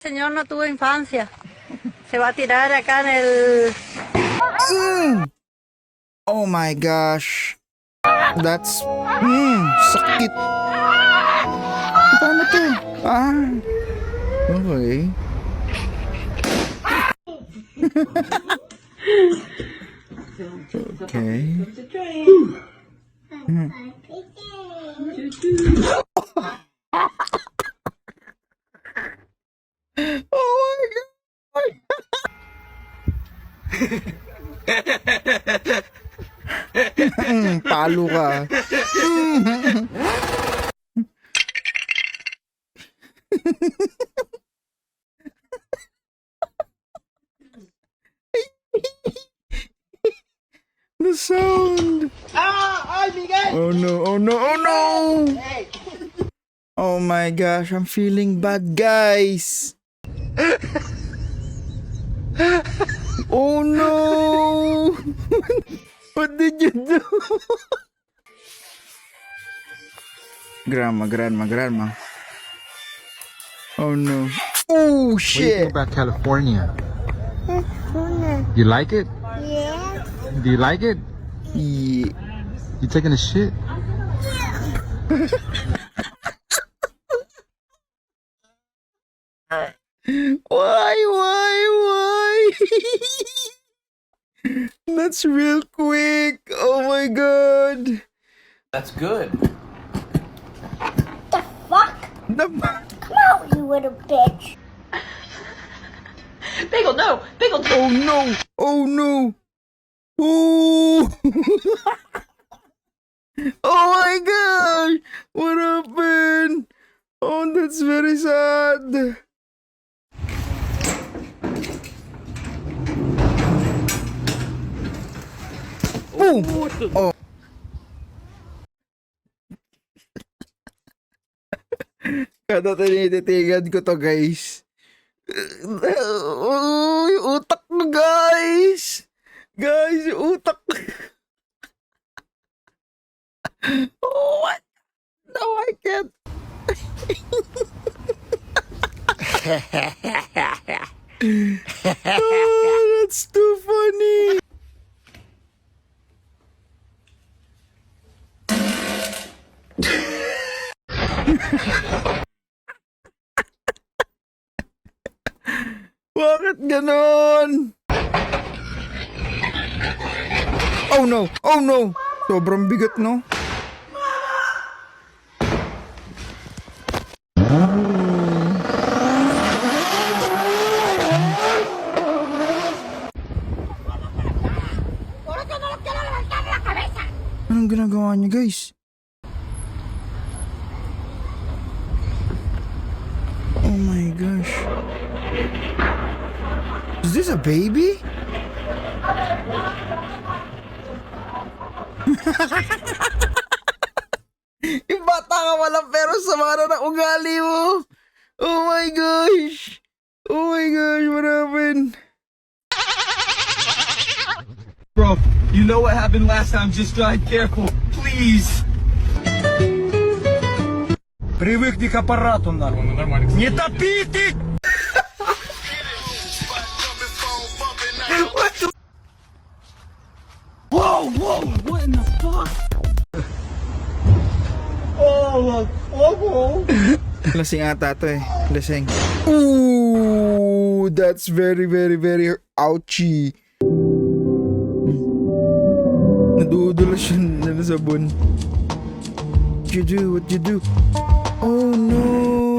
Señor no tuvo infancia. Se va a tirar acá en el. Oh my gosh. That's sakit. Paano to? Ah. Okay. Okay. Oh my God. Palo ka. The sound. Oh no, oh no, oh no! Oh my gosh, I'm feeling bad, guys. Oh no! What did you do? Grandma, grandma, grandma. Oh no. Oh What do you shit! think about California? You like it? Yeah. Do you like it? Yeah. You taking a shit? Why? That's real quick. Oh my God. That's good. The fuck? Come out, you little bitch. Bagel, no! Bagel, Oh no! Oh no! Oh! Oh my gosh! What happened? Oh, that's very sad. Oh! Oh! Kada tinititigan ko to, guys. Oh, yung utak ko, guys! Guys, yung utak ko. Oh, what? No, I can't. Oh, that's too funny. Bakit ganon? Oh no! Oh no! Sobrang bigat, no? Anong ginagawa niya, guys? Oh my gosh. Is this a baby? Yung bata ka walang pero sama na ng ugali mo. Oh my gosh. Oh my gosh, what happened? Bro, you know what happened last time. Just drive careful, please. Привыкни к аппарату, нахуй. Не топи ты! Whoa, what in the fuck? Oh. Lasing ata to eh. Lasing. Ooh, that's very, very, very ouchy. Nadudulas yun na sabon. What you do? What you do? Oh no!